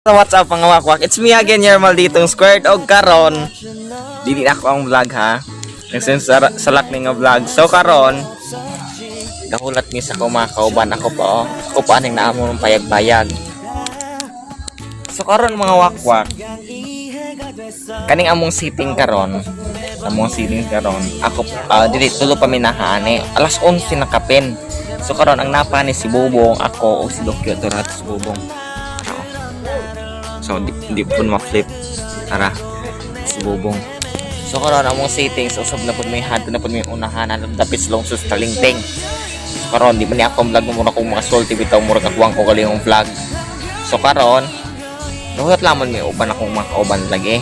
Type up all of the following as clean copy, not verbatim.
What's up, mga wakwak? It's me again, your malditong squared. Og karon, dili na ako ang vlog ha. Nagsin salak ni nga vlog. So karon, gahulat mi sa akong mga kauban, ako pa oh. Ako pa aning naamo ng payag-payag. So karon, mga wakwak, kaning among sitting karon, ako dili tulo pa minahani. Alas 11 na kapin. So karon ang napa ni si Bobong, ako o si Dokyo to si Bobong. Oo. So di po ma-flip. Tara. Si Bobong. So karon among sittings usab na pud may hadto na pud may unahan hanap dapit sa lungsod sa Talingting. So karon di man ni ako ang vlog, mura kong mga sulti bitaw, mura kakuwang ko galingong vlog. So karon nuhot lamon may uban akong mga kauban lagi.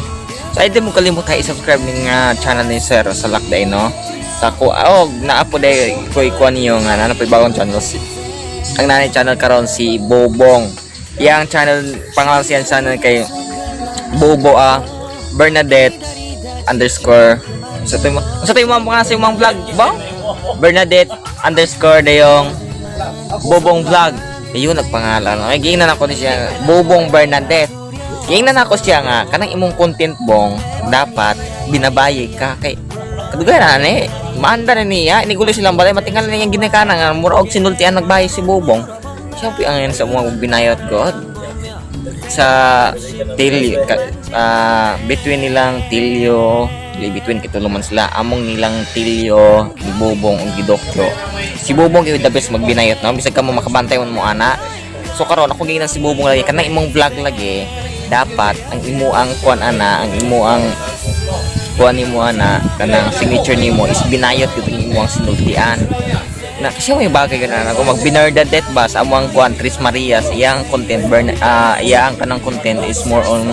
So ay di mo kalimot ha i-subscribe ning channel ni Sir sa Lakday, no. Sa ko oh naa po day ko ikuan niyo nga naa po bagong channel si ang nanay channel karon si Bobong. Iyang channel, pangalan siyang channel kay Bobo Bernadette underscore sa tayo mga sa imong vlog ba? Bernadette underscore dayong Bobong Vlog. Ayun nagpangalan. Ay giingnan ako ni siya Bobong Bernadette. Giingnan ako siya nga kanang imong content bong dapat binabayi ka kay kadugayan na ni maanda na niya inigulo silang balay matingal na niyang ginikanan nga mura og sinultian nagbayi si Bobong. Siyempre ang yan sa mga binayot god sa Tilyo between nilang Tilyo di between kitulo man sila among nilang Tilyo ni Bobong ug Gidokyo. Si Bobong gyud the best magbinayot, no, bisag ka mo makabantay mo ana. So karon ako giingnan si Bobong lagi kanang imong vlog lagi dapat ang imo ang kuan ana, ang imo ang kuan nimo ana, kanang signature nimo is binayot gyud ang imo ang sinultian na kasi may bagay ganun ako mag Bernadette ba sa among kuan Tris Marias iyang content Bern iyang kanang content is more on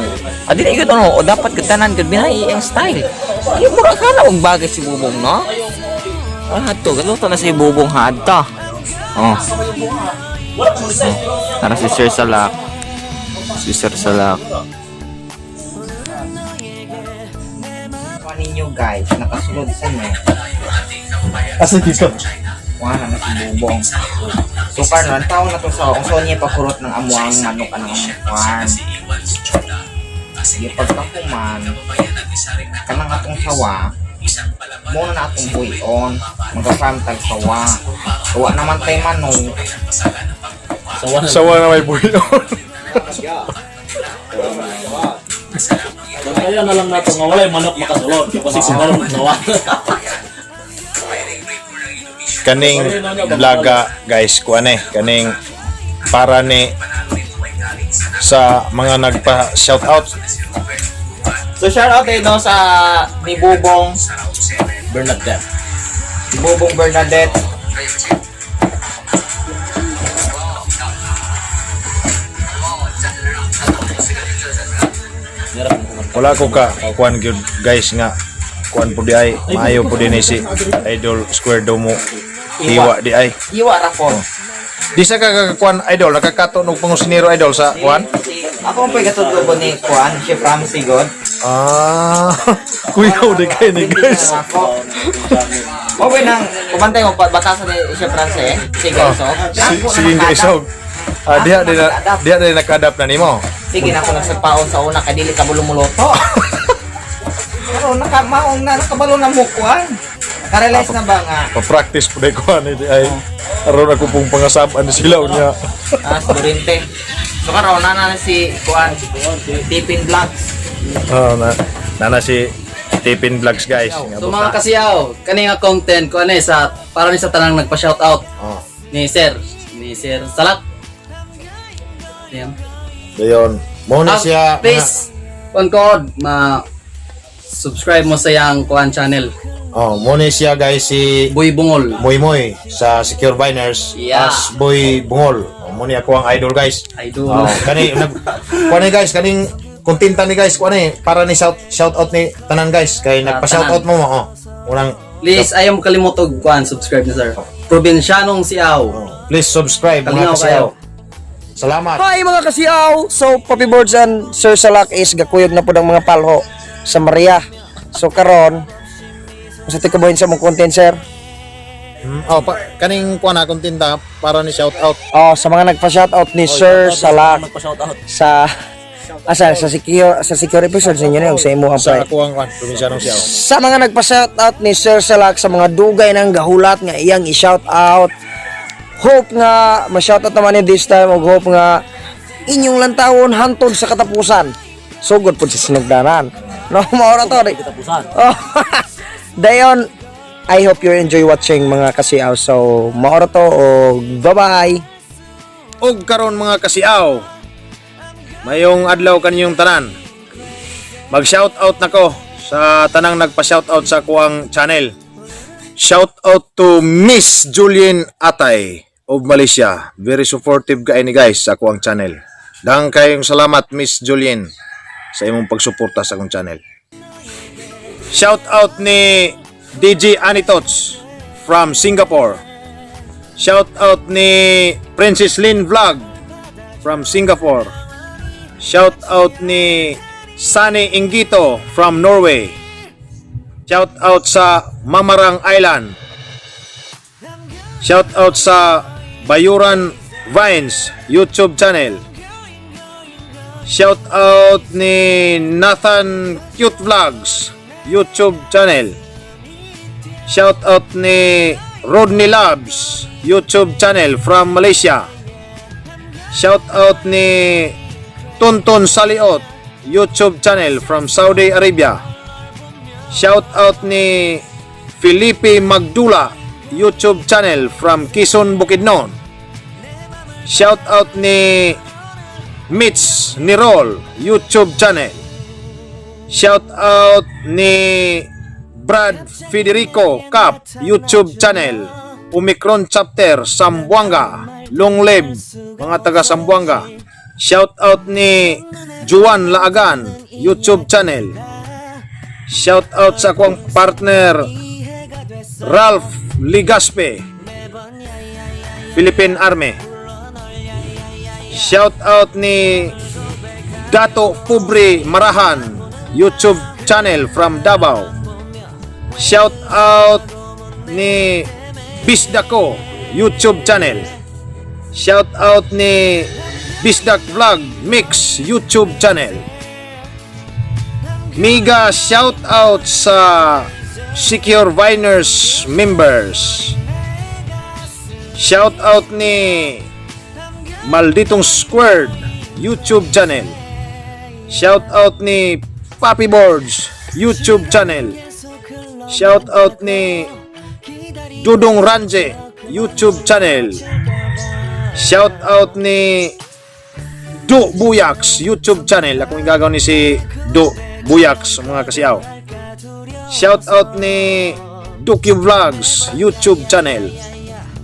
dili gyud ano o dapat gyud tanan gyud binayi ang style. Kaya mura ka na og bagay si Bubong, no. To galuto na si Bubong hadto oh. Oh. Tara si Sir Salak, si Sir Salak ninyo guys, nakasulod sa inyo. Asa dito? Wala na si Bubong. So karon taon na to sa ang niya pakurot ng amuang manok anang among kwan. Sige pagkahuman kanang atong sawa mo na atong buyon magka-farm tag sawa. Wa naman tay manok. Sawa na may buhay. Kaya na lang nato nga walay manok makasulod. Kasi kung manok sawa. Kaning vloga guys, kuan eh, kaning para ni sa mga nagpa shout out. So shout out eh, no, sa ni Bubong Bernadette. Ni Bubong Bernadette. Wala ko ka kuan gyud guys nga kuan po di ay maayo po din ni si Idol Square Domo hiwa di ay. Iwa ra po. Di sa ka kuan idol nakakato og pangusinero idol sa kuan. Ako ang pagkatudlo ko ni Kuan, Chef Ramsey God. Kuyaw di kay ni guys. Ako. Okay nang kumantay mo batasan ni Chef Ramsey. Sige, so. Sige guys, so diha din naka-adapt na nimo. Sige na ako nagsapaon sa una kay dili ka bulumuloto. Pero naka maong na nakabalo na mo kuan. Naka-realize na ba nga Pa-practice po di kuan di ay. Aron ako pong pangasaban sila unya. Sa Durinte. So karon na na si kuan Tipin Vlogs. Oh, na nana si Tipin Vlogs guys. Nga So mga kasiyaw, kani nga content ko ano eh, sa para ni sa tanang nagpa-shout out Oh. ni Sir Salak. Ayan. Dayon. Mo na Ah, siya. Please, kuan ko ma subscribe mo sa iyang kuan channel, Oh, mo ni siya guys si Boy Bungol. Moy Moy sa Secure Biners as Boy Bungol. Oh, mo ni ako ang idol guys. Idol. Oh, kani nag kuan ni guys kaning kontenta ni guys kuan ni para ni shout shout out ni tanan guys kay nagpa-shout out mo mo oh. Unang Please ayaw mo kalimot og kuan subscribe na sir. Probinsyanong Siaw. Oh, please subscribe mga Kalinaw kasiyaw. kayo. Salamat. Hi mga kasiyaw! So, Papi Boards and Sir Salak is gakuyog na po ng mga palho sa Maria. So, karon sa tikabuhin sa mong content, sir? Oh, pa, kaning kuan na kontenta para ni shout out. Oh, sa mga nagpa-shoutout ni Sir Salak Nagpa-shout out. sa Asa sa secure episode sa inyo na yung sa imo ang Sa pre. ako ang kuan, Probinsyanong Siaw. Sa mga nagpa-shoutout ni Sir Salak, sa mga dugay ng gahulat nga iyang i-shoutout. Hope nga ma-shoutout naman ni this time ug hope nga inyong lantawon hantod sa katapusan. Sugod pud sa sinugdanan. No, mao ra to. Katapusan. Oh, dayon, I hope you enjoy watching, mga kasiaw. So, mao ra to og bye-bye. Og karon, mga kasiaw, mayong adlaw kaninyong tanan. Mag-shoutout nako sa tanang nagpa-shoutout sa kuang channel. Shoutout to Miss Julien Atay of Malaysia. Very supportive kay ni guys sa kuang channel. Dahang kayong salamat, Miss Julien, sa imong pagsuporta sa akong channel. Shoutout ni DJ Anitots from Singapore. Shout out ni Princess Lynn Vlog from Singapore. Shout out ni Sunny Ingito from Norway. Shout out sa Mamarang Island. Shout out sa Bayuran Vines YouTube channel. Shout out ni Nathan Cute Vlogs YouTube channel. Shout out ni Rodney Labs YouTube channel from Malaysia. Shout out ni Tonton Saliot YouTube channel from Saudi Arabia. Shout out ni Felipe Magdula YouTube channel from Quezon, Bukidnon. Shout out ni Mitch Nirol YouTube channel. Shout out ni Brad Federico Cap YouTube channel. Omicron Chapter Sambuanga. Long live mga taga Sambuanga. Shout out ni Juan Laagan YouTube channel. Shout out sa akong partner Ralph Ligaspe, Philippine Army. Shout out ni Dato Pobre Marahan YouTube channel from Davao. Shout out ni Bisdako YouTube channel. Shout out ni Bisdak Vlog Mix YouTube channel. Mega shout out sa Secure Viners members. Shout out ni Malditong Squared YouTube channel. Shout out ni Papi Boards YouTube channel. Shout out ni Dudong Ranje YouTube channel. Shout out ni Du Buyaks YouTube channel. Akong igagaw ni si Du Buyaks, mga kasiyaw. Shout out ni Dukyu Vlogs YouTube channel.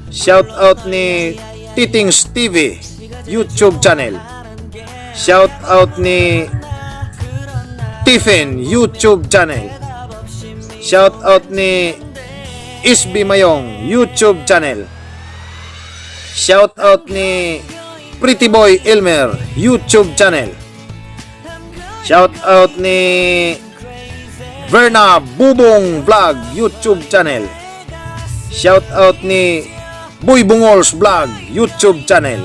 Shout out ni Titings TV YouTube channel. Shout out ni Tiffin YouTube channel. Shout out ni Isbi Mayong YouTube channel. Shout out ni Pretty Boy Elmer YouTube channel. Shout out ni Verna Bubong Vlog YouTube channel. Shout out ni Boy Bungols Vlog YouTube channel.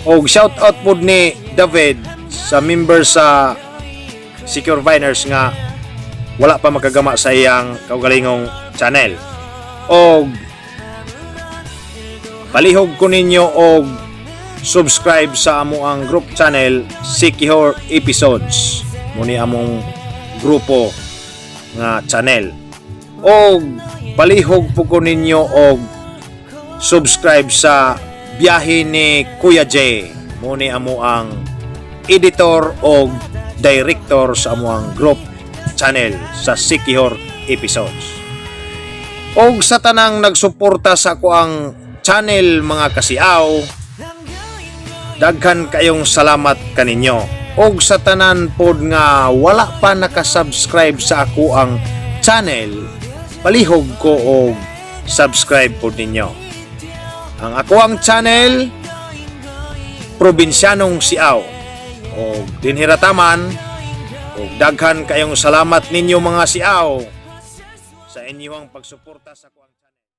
Og shout out pod ni David sa member sa Secure Viners nga wala pa makagama sa iyang kaugalingong channel. Og palihog ko ninyo og subscribe sa amo ang group channel Secure Episodes. Muni among grupo nga channel. Og palihog po ko ninyo og subscribe sa Biyahe ni Kuya J. Muni amo ang editor og director sa amo ang group channel sa Secure Episodes. Og sa tanang nagsuporta sa ako ang channel, mga kasiaw, daghan kayong salamat kaninyo. Og sa tanan pod nga wala pa nakasubscribe sa ako ang channel, palihog ko og subscribe pod ninyo. Ang ako ang channel, Probinsyanong Siaw. Og dinhirataman og daghan kayong salamat ninyo, mga siaw, sa inyong pagsuporta sa ako ang